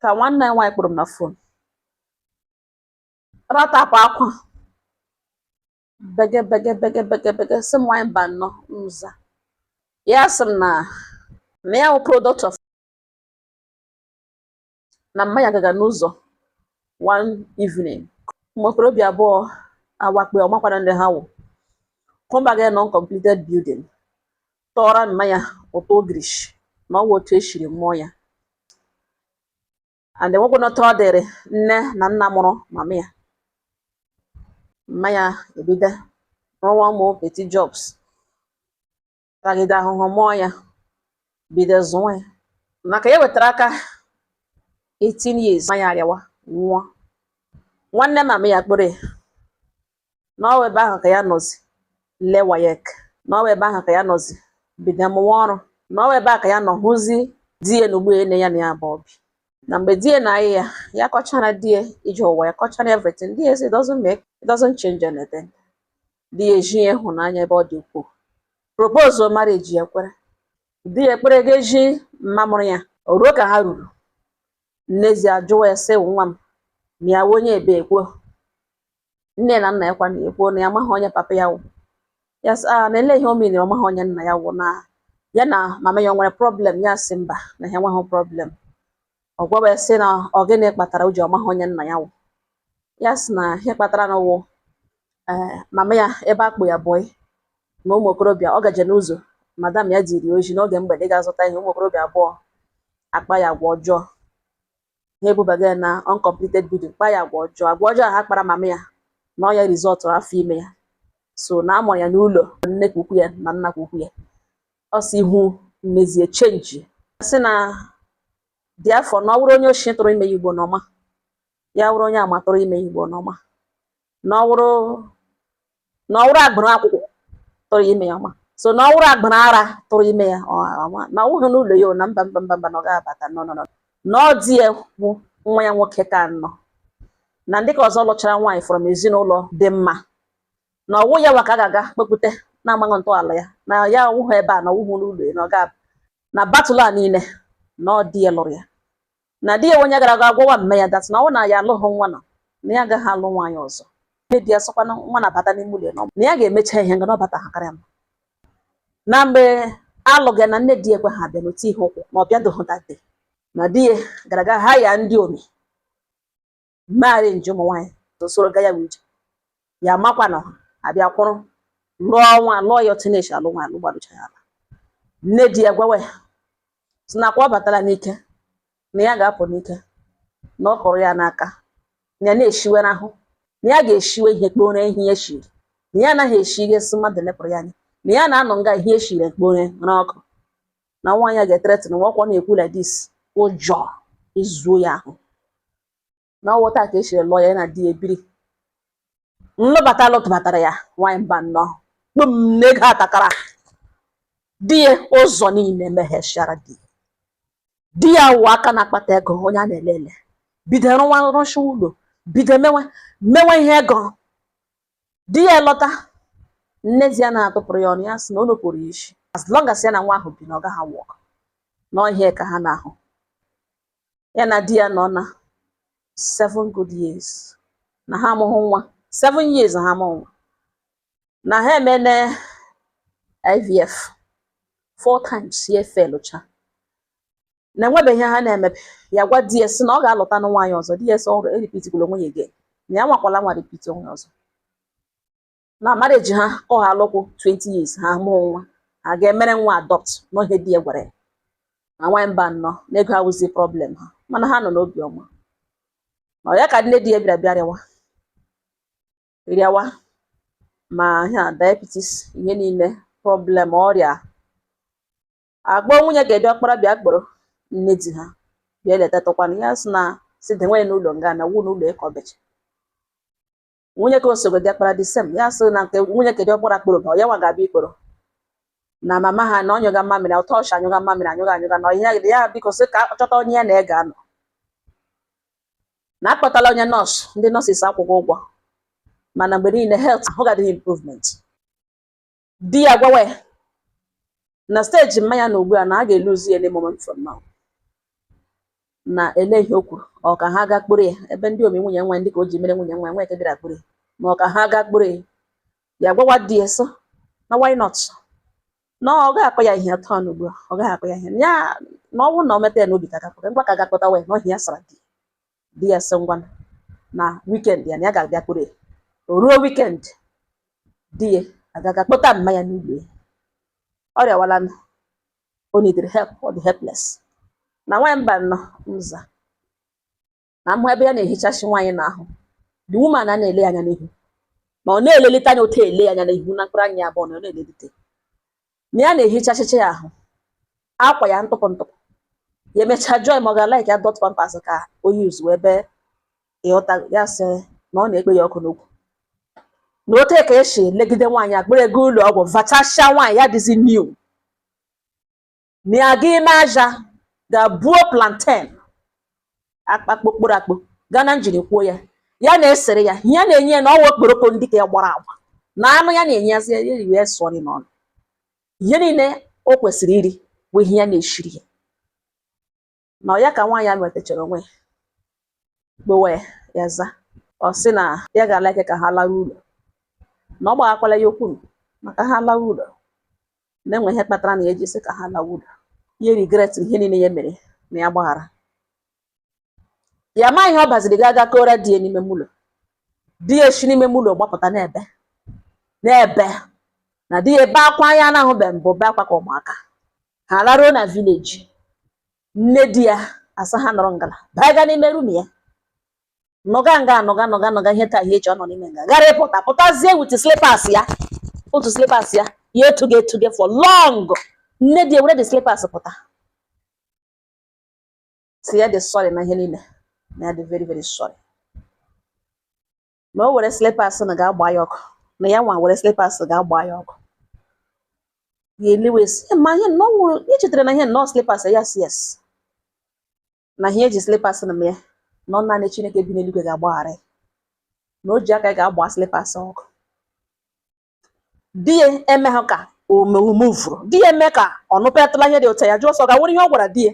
Ka nwanne ya nwaanyị kpọrọ m na phone, ratapụ akwa, bege bege bege bege bege, sị m, "Nwaanyị mba nnọọ." Nza ya, sị m na ya wụ product of na mmanya gaga n'ụzọ. One evening, ụmụ okorobịa abụọ awakpo, ọmakwana ndị ha wụ, kwụbaga na uncompleted building, tọọrọ mmanya ụtọ ogirishi na ọwụ otu esiri mụọ ya, and enwekwana otu ọ dịrị nne na nna mụrụ mama ya. Mmanya ebido rụwa ụmụ petty jobs, tagide ahụhụ mụọ ya, bido zụwa ya. Maka ya wetara aka 18 years, mmanya arịawa nwụọ. Nwanne mama ya kpọrọ ya na ọwa ebe ahụ ka ya nọzi lee WAEC, na ọwa ebe ahụ ka ya nọzi bido mụwa ọrụ, na ọwa ebe a ka ya nọ hụzi di ya na ugbu ene ya na ya abụọ bi. Na mgbe di ya na-ayị ya, ya kọchara di ya ije ụwa ya, kọchara everything, di ya sị it doesn't change anything. Di ya eji ya ịhụnanya ebe ọ dị ukwuu, propose marriage, ya kwere. Di ya ekpere ga-eji mma mụrụ ya. O ruo ka ha ruru, nnezi ajụwa ya sị, "Nwa m, na ya wụ onye ebe?" Ekwuo nne na nna ya kwa na ekwuo na ya amaghị onye papa ya wụ. Ya sị, "Ah, na ele ihe o mere ọ maghị onye nna ya wụ, na ya na mama ya o nwere problem?" Ya sị mba, na ha enweghị problem. Ọ gwawa ya sị na ọ gịnị kpatara o ji ọ maghị onye nna ya wụ. Ya sị na ihe kpatara na wụ, ee, mama ya ebe akpụ ya bọị na ụmụ okorobịa, ọ gaje n'ụzọ, madam ya ziri ozi n'oge mgbede ga-azụta ihe, ụmụ okorobịa abụọ akpa ya agwa ọjọọ, ha ebubaga ya na uncompleted building, kpa ya agwa ọjọọ. Agwa ọjọọ ha kpara mama ya na ọ ya rizọtụrụ afọ ime ya. So na amụrụ ya n'ụlọ nne ka ukwu ya na nna ka ukwu ya. Ọ sị ihu mmezie change, sị na dị afọ na ọ bụrụ onye oshi tụrụ ime ya igbo n'ọma, ya wụrụ onye ama tụrụ ime ya igbo n'ọma, na ọ wụrụ agbụrụ akwụkwọ tụrụ ime ya ọma, so na ọ wụrụ agbụrụ ara tụrụ ime ya ọma, na ọ wụghị n'ụlọ ya o, na mba mba mba mba, na ọ gaghị abata. No, no, no, na ọ di ya bụ nwa ya nwoke ka nọ na ndị ka ọzọ lụchara nwaanyị from ezinụlọ dị mma, na ọwụ ya nwa ka a ga-aga kpepụta na-amaghị ntọala ya, na ya ọwụghị ebe a, na ọwụghị n'ụlọ ya, na ọ ga na battle a niile, na ọ di ya lụrụ ya, na di ya onye gara aga gwawa mme ya that na ọ na ya alụghị nwa, na ya agaghị alụ nwaanyị ọzọ. Nne di ya sọkwana nwa na-abata n'ime ụlọ ya, na ya ga-emecha ihe nga na ọ bata ha karịa mma. Na mgbe alụghị na nne di ya ekwe ha abịa n'otu ihe ụkwụ na ọ bịadoghị that day, na di ya gara aga ha ya ndị omi megharị nje ụmụ nwaanyị soro ga ya bụ ije ya makwa na abịa kwụrụ lụọ nwa, lụọ ya otu na-esi alụ nwaanyị, alụ ya ala. Nne di ya gwawa ya sị na akwa ọ batara n'ike, na ya ga-apụ n'ike, na ọ kụrụ ya n'aka, na ya na-eshiwe n'ahụ, na ya ga-eshiwe ihe kpore ihe ya shiri, na ya anaghị eshi ihe sị mmadụ lepụrụ ya anya, na ya na-anọ nga ihe eshiri ekpore n'ọkụ, na nwaanyị a ga-ethreaten nwa ọkwa na-ekwu like this, ụjọ ezuo ya ahụ. Na ọ wụta ka esiri lụọ ya, ya na di ya ebiri. Nlụbata lụtụbatara ya, nwaanyị mba nnọọ, kpum na ego atakara di ya, ụzọ niile meghechara di ya. Di ya wụ aka na-akpata ego, onye a na-ele ele, bido rụwa rụcha ụlọ, bido mewe mewe ihe ego. Di ya lọta, nnezi ya na-atụpụrụ ya ọnụ, ya sị na o nupụrụ ya isi, as long as ya na nwa ahụ bi, na ọ gaghị work n'ọhịa ka ha na-ahụ. Ya na di ya nọ na 7 good years na ha amụghị nwa, 7 years ha amụghị nwa, na ha emene IVF four times, ya efelụcha, na enwebeghị ihe ha na-emepe. Ya gwa di ya sị na ọ ga-alụta na nwaanyị ọzọ. Di ya sị ọrụ erepeatikwala onwe ya again, na ya nwakwala nwa repeat onwe ya ọzọ na marriage ha. Ọ ha alụkwụ 20 years ha mụọ nwa, ha ga-emere nwa adopt n'ohe. Di ya gwara ya na nwaanyị mba nnọọ, na ego awụzi problem ha, mana ha nọ n'obi ọma. Na ọ ya ka nne di ya bịara bịa rịawa rịawa ma ha diabetes, ihe niile problem, ọrịa agbọ. Nwunye ga-ebi ọkpara bịa kpọrọ nne di ha bịa letatụkwana ya, sị na si denwe ya n'ụlọ nga na wu n'ụlọ ịkọ beche. Nwunye ka osogo dị akpara the same, ya sị na nke nwunye kedị ọkpara kpọrọ ba ya nwa ga-abịa ikporo na mama ha, na ọnyụga mmamịrị ụtọ ọcha, anyụga mmamịrị, anyụga anyụga na ihe ya. Biko sị ka chọta onye ya na-ege anọ, na akpọtala onye nọọsụ, ndị nurses akwụghị ụgwọ, mana mgbe niile health ahụ gadịghị improvement. Di ya gwawa ya na stage mmanya na ugbu a na a ga-eluzi ya any moment from now. Na ele ihe o kwuru, ọ ka ha gaa kpụrụ ya ebe ndị omi nwunye nwa ndị ka o ji mere nwunye nwa nwa eke bịara kpụrụ ya, ma ọ ka ha gaa kpụrụ ya. Ya gwawa di ya sị na why not, na ọ gaghị akọ ya ihe atọ n'ugbu a, ọ gaghị akọ ya ihe ya, na ọ bụrụ na o meta ya n'obi ka gakpụta ngwa, ka gakpụta wee na ọhịa ya sara di. Di ya sị ngwa, na weekend ya na ya ga-abịa kpụrụ ya. O ruo weekend, di ya agaga kpụta mma ya n'ụlọ ya. Ọrịa wala, o needed help, ọ dị helpless. Na nwaanyị mba nọ nza na mhụ ebe ya na-ehichachi nwaanyị n'ahụ, the woman a na-ele ya anya n'ihu, na ọ na-elelite anya otu ele ya anya n'ihu na mkpụrụ anya abụọ, na ọ na-elelite na ya na-ehichachicha ya ahụ, akwa ya ntụpụ ntụpụ. Ya emechaa jụọ ya ma ọ ga-like ya dot pampers ka o use ebe ịghọta. Ya sị na ọ na-ekpe ya ọkụ n'okwu na ote ka esi legide nwaanyị akpụrụ ego ụlọ ọgwụ vachasịa nwaanyị ya dịzi new, na ya ga ime aja ga-buo plantain akpakpo kpụrụ akpụ gaa na njiri kwuo ya, ya na-esere ya ihe ya na-enye ya na ọwa okporoko ndị ka ya gbara agba na anụ ya na-enye ya ya wee sụọ n'ọnụ. Ihe niile o kwesịrị iri bụ ihe ya na-eshiri ya. Na ọ ya ka nwaanyị a nwetachara onwe ya gbowe ya, ya za ọ sị na ya ga-alike ka ha lawa ụlọ, na ọ gbaghakwala ya okwu maka ha lawa ụlọ, na enwe ihe kpatara na ya eji sị ka ha lawa ụlọ. Ya regret ihe niile ya mere, na ya gbaghara ya. Amaghị ihe ọ baziri ga aga kora di ya n'ime ụlọ. Di ya esi n'ime ụlọ gbapụta n'ebe n'ebe na di ya ebe akwa ya na-ahụbe mbụ, be akwa ka ụmụaka. Ha laruo na village, nne di ya asa ha nọrọ ngala baa n'ime room ya, nọga nga nọga nọga nọga ihe taa ihe echi ọ nọ n'ime nga gara ịpụta pụtazie with slippers ya, otu slippers ya ya etuge etuge for long. Nne di ya were the slippers pụta, si ya dị sorry na ihe niile, na ya dị very very sorry, na o were slippers na ga-agba ya ọkụ, na ya nwa were slippers ga-agba ya ọkụ. Ya elewe sị ma ihe nnọọ wụrụ ya chetara na ihe nnọọ slippers ya si yes, na ihe eji slippers na ya na ọ naanị Chineke bi n'eluigwe ga-agbaghara ya, na o ji aka ya ga-agba slippers ọkụ. Di ya emeghị ka o muvuru, di ya eme ka ọ nụpetụla ihe dị ụtọ. Ya jụọ sọ ga nwere ihe ọ gwara di ya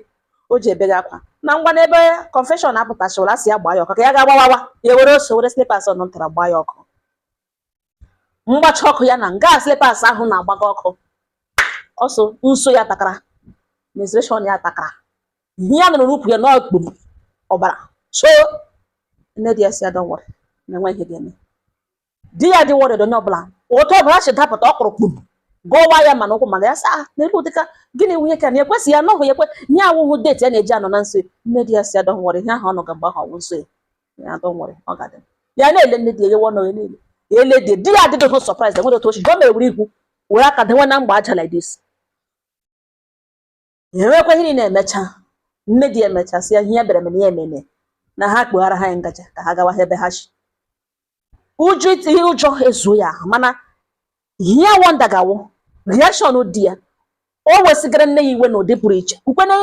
o ji ebega akwa na ngwa n'ebe confession apụtachara, asị ya gbaa ya ọkụ ka ya ga-agbawawa ya were ose were slippers ọ ntara gbaa ya ọkụ. Mgbacha ọkụ ya na nga slippers ahụ na-agbaga ọkụ ọsọ nso ya takara, menstruation ya takara, ihe ya nụrụ n'ukwu ya na ọkpum ọbara. So nne di ya si ya don't worry, na enwe ihe ga-eme. Di ya dị worried, onye ọbụla otu ọbụla si dapụta ọkpụrụ kpum gụwa ya mana ụkwụ mana ya sị ah, n'elu dịka gịnị nwunye ka na ekwesị ya nọhụ ya ekwe nye awụhụ date ya na-eji anọ na nso. Nne di ya si ya don't worry, ihe ahụ ọ nọ ga mgbe ahụ ọwụ nso ya, ya don't worry, ọ ga-adị ya. Na-ele nne di ya yewe ọnụ ya niile ya ele di di ya adịghị hụ surprise enwere otu ochi ọ mere were ihu were aka dewe na mgba aja like this. Ya enwekwa ihe niile emecha. Nne di ya emecha sị ya ihe ya bịara mere ya ememe na ha kpughara ha ya ngaji ka ha gawa ebe ha shi ụjọ ihe ụjọ ezuo ya ahụ. Mana ihe ya wonder gawo reaction di ya, o wesigara nne ya iwe n'ụdị pụrụ iche kwukwene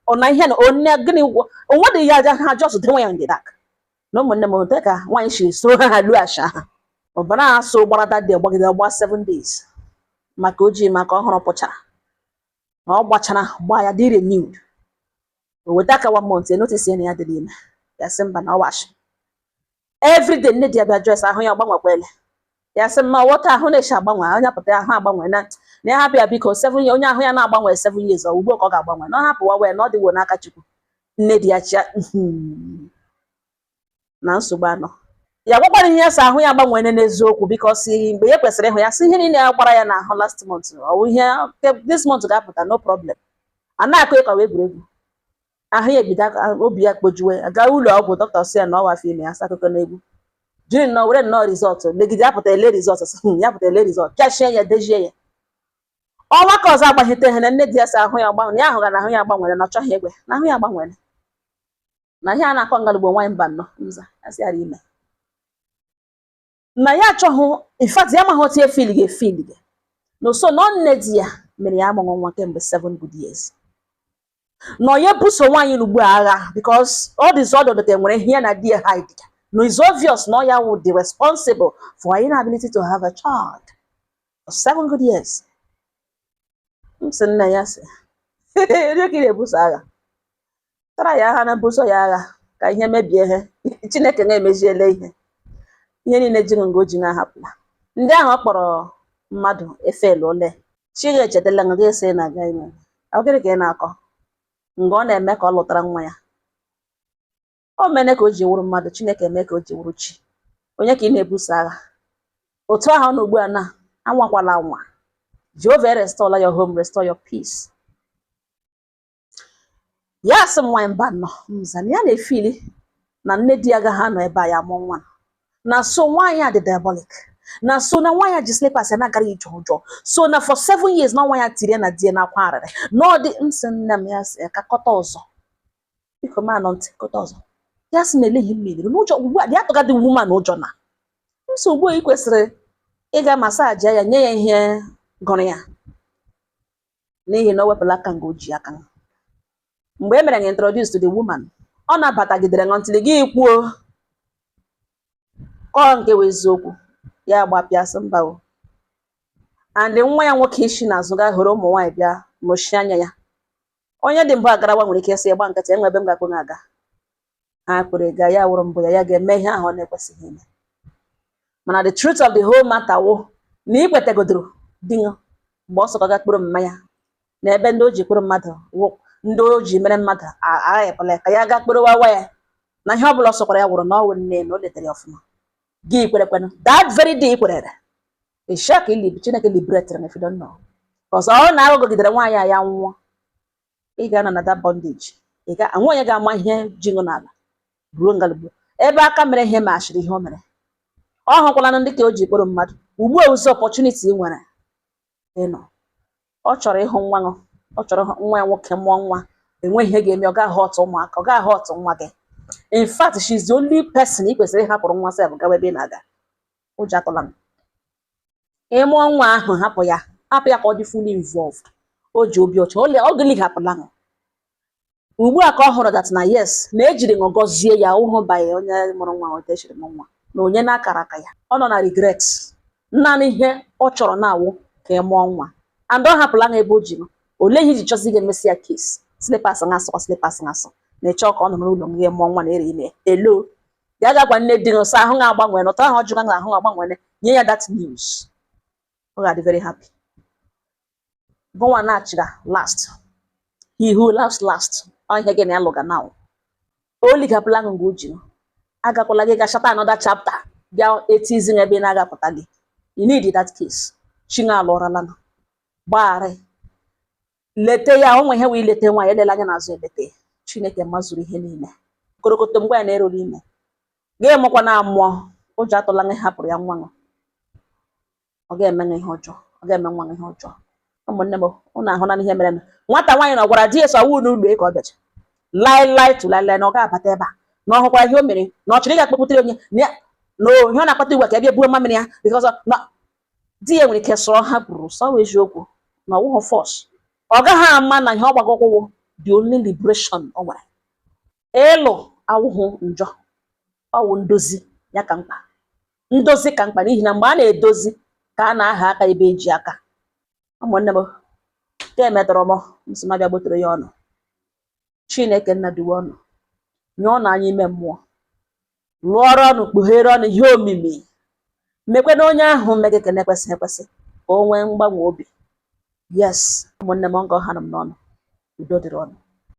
ọ na ihe na onye gịnị onwe dị ya aja ha just denwe ya in the dark. Na ụmụnne m dị ka nwaanyị siri soro ha ha lughachi ha ọbara ha so gbara dị gbagide gba 7 days maka ojii maka ọhụrụ pụchara na ọ gbachara gbaa ya dị renewed. O weta aka one month, notice ya na ya dịrị ime. Ya sị mba, na ọ washi everyday. Nne di ya bịa jụọ ese ahụ ya ọgbanwekwele. Ya sị mma ọwọta ahụ na-eshi agbanwe, onye pụta ahụ agbanwe na na ya hapụ ya biko 7 years, onye ahụ ya na-agbanwe 7 years ọ ugbu a ka ọ ga-agbanwe, na ọ hapụwa wee na ọ dịwo n'aka Chukwu. Nne di ya chia na nsogbu anọ ya gwakwara ihe ya sị ahụ ya agbanwere n'eziokwu, because mgbe ya kwesịrị ịhụ ya sị ihe niile ya gbara ya n'ahụ last month, ọ bụ ihe this month ga-apụta, no problem. A na-akụ ịkọwa egwuregwu ahụ ya ebido obi ya kpojuwe aga ụlọ ọgwụ. Dọkịta sị ya na ọwa afọ ime ya. Asa akụkọ n'egwu jiri nnọọ were nnọọ result legide ya pụta ele result sị, ya pụta ele result pịachie ya dejie ya. Ọnwa ka ọzọ agbahite ha na nne di ya sị ahụ ya agbanwere, ya ahụ ga na ahụ ya agbanwere, na ọ chọghị egwe na ahụ ya agbanwere, na ihe a na-akọ ngalugbo nwaanyị mba nnọọ nza ya sị yara ime na ya achọghị. In fact, ya amaghị otu efili ga-efili gị na so na nne di ya mere ya amụghị nwa kemgbe 7 good years, na onye buso nwaanyị ugbu a agha because all this ọdọdụ ka enwere ihe ya na di ya hide. No, it's obvious na ya would be responsible for her inability to have a child for 7 good years. M sị nna ya sị onye ka ị na-ebuso agha. Tara ya agha na buso ya agha ka ihe mebie ihe. Chineke na-emeziele ihe ihe niile jiri nga o ji na-ahapụla ndị ahụ ọ kpọrọ mmadụ efelu ole. Chi ga-echetala nga ga-esi na aga ime. Ọ gịnị ka ị na-akọ mgbe ọ na-eme ka ọ lụtara nwa ya? O mene ka o ji wụrụ mmadụ, Chineke eme ka o ji wụrụ chi. Onye ka ị na-ebuso agha otu ahụ ọ nọ ugbu a? Na anwakwala anwa. Jehova restore your home, restore your peace. Ya sị m nwaanyị mba nọ nza na ya na-efili na nne di ya agaghị anọ ebe a ya mụọ nwa, na so nwaanyị a dị diabolic, na so na nwaanyị a ji slippers ya na-agara ije ọjọọ, so na for 7 years na nwa ya tiri ya na di ya na-akwa arịrị na ọ dị nsị. Nne m, ya sị ka kọta ọzọ, biko ma nọ ntị kọta ọzọ. Ya sị na eleghị mmiri n'ụjọ ugbu a, ya tụgadị woman ụjọ na nsogbu. Ị kwesịrị ịga massage ya, nye ya ihe gụrụ ya, n'ihi na o wepụla aka nga o ji aka. Mgbe e mere ya introduce to the woman, ọ nabatagidere ṅụ ntịrị gị kwuo kọọ nke wụ eziokwu. Ya gbapịa sị mba o, and nwa ya nwoke isi n'azụ ga hụrụ ụmụ nwaanyị bịa nọchie anya ya. Onye dị mbụ agarawa nwere ike ịsị gba nkịtị, enwe ebe m ga-akpụ aga. Ha kwere ga ya wụrụ mbụ ya, ya ga-eme ihe ahụ ọ na-ekwesịghị ime. Mana the truth of the whole matter wụ na ị kwetegodoro di ṅụ mgbe ọ sọkọ ga kpụrụ mmanya na ebe ndị o ji kpụrụ mmadụ wụ ndị o ji mere mmadụ aghaghịpụla ya ka ya gaa kpụrụwawa ya na ihe ọbụla ọ sọkwara ya wụrụ na ọ wụ nne na o letere ya ọfụma. Gị kwerekwenụ that very day ị kwerere ịsha ka ili Chineke liberate if you don't know, because ọ na-aghọgidere nwaanyị a ya nwụọ, ị ga-anọ na that bondage. Ị ga anwe onye ga-ama ihe ji ṅụ n'ala ruo ngalugbo ebe aka mere ihe ma ashịrị ihe o mere. Ọ hụkwala na ndị ka o ji kpụrụ mmadụ ugbu a, ụzọ opportunity ị nwere ịnọ. Ọ chọrọ ịhụ nwa ṅụ, ọ chọrọ ịhụ nwa ya nwoke mụọ nwa, enweghị ihe ga-eme ọ gaghị ọtụ ụmụaka, ọ gaghị ọtụ nwa gị. In fact, she is the only person ị kwesịrị ịhapụrụ nwa sef gawa ebe ị na-aga. Ụjọ atụla m. Ịmụọ nwa ahụ, hapụ ya, hapụ ya ka ọ dị fully involved. O ji obi ọcha ọ gịlị hapụla ṅụ ugbu a ka ọ hụrụ that na yes, na ejiri ṅụ gọzie ya ụhụ banye onye mụrụ nwa otu echiri mụ nwa na onye na-akara aka ya. Ọ nọ na regret. Naanị ihe ọ chọrọ na-awụ ka ị mụọ nwa, and ọ hapụla ṅụ ebe o ji nụ. Olee ihe iji chọzi ga-emesi ya case slippers ngasọ, slippers ngasọ na ịchọ ka ọ nọ n'ụlọ m gị mụọ nwa na ere ime elo ya ga-agwa nne di gị sọ ahụ ga-agbanwe n'ụtọ ahụ ọ jụga na ahụ agbanwe. Nye ya that news, ọ ga-adị very happy. Gụnwa na-achịga last, he who laughs last. Ọ ihe gị na ya lụga now, o ligapụla gị nga o ji nụ. Agakwala gị ga-achata another chapter bịa etizi ebe ị na-agapụta gị. You need that case. Chinwe alụrala nụ, gbagharị lete ya. O nwe ihe wee ilete nwaanyị elela anya n'azụ elete. Chineke mazuru ihe niile. Korokoto mgbe ya na-eruru ime gị mụkwa na amụọ, ụjọ atụla gị. Hapụrụ ya nwa gị, ọ ga-eme gị ihe ọjọọ, ọ ga-eme nwa gị ihe ọjọọ. Ụmụnne m, ụnụ ahụla ihe mere nwata nwaanyị na ọ gwara di ya sọ ọwụ n'ụlọ ka ọ bịacha laịlaị tụ laịlaị na ọ ga-abata ebe a, na ọ hụkwara ihe o mere, na ọ chọrọ ịga kpọpụtere onye na ya na ihe ọ na-akpata ugbu a ka ebe buo mamịrị ya, because na di ya nwere ike sọrọ ha kwuru sọ eziokwu na ọwụghị force. Ọ gaghị ama na ihe ọ gbagọkwụwụ the only liberation o nwere. Ịlụ awụhụ njọ, ọwụ ndozi ya ka mkpa, ndozi ka mkpa, n'ihi na mgbe a na-edozi ka a na-aha aka ebe eji aka. Ụmụnne m, nke emetọrọ m nsị m abịa gbotere ya ọnụ. Chineke nna duwe ọnụ, nye ọnụ anya ime mmụọ, lụọrọ ọnụ, kpughere ọnụ ihe omimi, mekwe na onye ahụ mmegị ka na-ekwesị ekwesị ka o nwee mgbanwe obi. Yes, ụmụnne m, ọngọ ha nọ m n'ọnụ. Udo dịrị ọnụ.